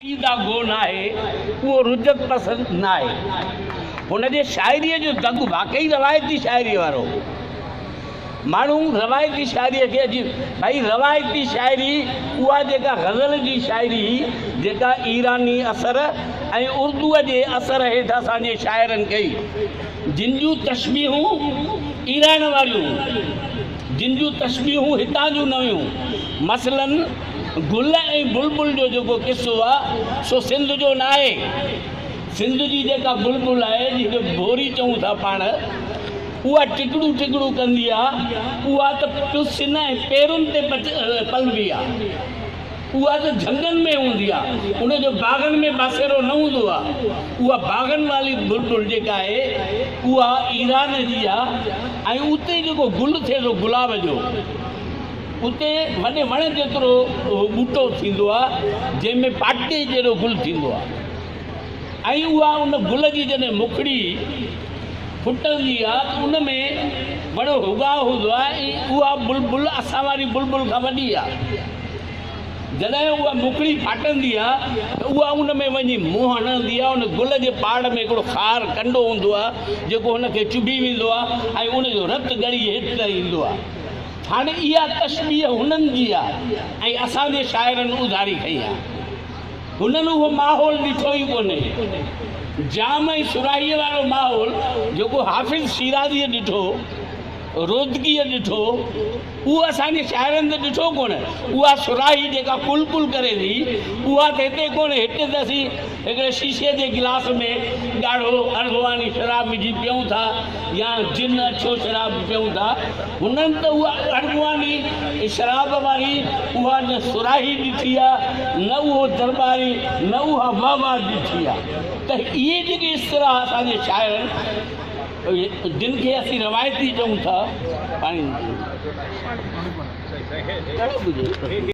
عقيده گو ناهي، اهو رجعت پسند ناهي. هن جي شاعريء جو دڳ واقعي روايتي شاعريء وارو هو. ماڻهو روايتي شاعريء کي عجيب، ڀائي روايتي شاعري اها جيڪا غزل جي شاعري هئي، جيڪا ايراني اثر ۽ اردوء جي اثر هيٺ اسان جي شاعرن ڪئي، جن جون تشبيهون ايران واريون هيون، جن جون تشبيهون هتان جون نه هيون. مثلاً گل ۽ بلبل جو جيڪو قصو آ سو سنڌ جو ناهي. سنڌ جي جيڪا بلبل آهي جنهن کي ڀوري چئون ٿا پاڻ اها ٽڪڙو ٽڪڙو ڪندي آ اها ته پسن ۽ پيرن تي پلبي آ. اها ته جهنگن ۾ هوندي آ ان جو باغن ۾ باسيرو نه هوندو آ. اها باغن والي بلبل جيڪا آهي اها ايران جي آ ۽ اتي جيڪو گل ٿئي ٿو گلاب جو اتي وڏي وڻ جيترو ٻوٽو ٿيندو آهي، جنهن ۾ پاٽي جهڙو گل ٿيندو آهي ۽ اها ان گل جي جڏهن مکڙي ڦٽندي آهي ته ان ۾ وڏو هڳاء هوندو آهي ۽ اها بلبل اسان واري بلبل کان وڏي آهي. جڏهن اها مکڙي ڦاٽندي آهي ته اها ان ۾ وڃي منهن هڻندي آهي، ان گل جي پاڙ ۾ هڪڙو خار ڪنڊو هوندو آهي، جيڪو هن کي چڀي ويندو آهي ۽ ان جو رت ڳڙي هيٺ تائين ايندو آهي. هاڻي اها تشبيهه هنن جي آ ۽ اسان جي شاعرن اڌاري کنئي آ. هنن اهو ماحول ڏٺو ئي ڪونهي. جام ۽ سراهيء وارو ماحول جيڪو حافظ شيرازيء ڏٺو، رودڪيء ڏٺو، اهو اسان جي شاعرن ته ڏٺو ڪونه. اها سراهي جيڪا ڪل ڪل ڪري ٿي، اها ته هتي ڪونهي. هتي ته اسين هڪڙي شيشي جي گلاس ۾ ڳاڙهو ارغواني شراب وجهي پيئون ٿا يا جن اڇو شراب پيئون ٿا. هنن ته اها ارغواني شراب واري اها نه صراحي ڏٺي آ، نه اهو درٻاري، نه اها واه واه ڏٺي آ. ته اهي جيڪي اصطلاح اسان جي شاعرن جن کي اسين روايتي چئون ٿا، پاڻي ڪهڙو ٻڌو؟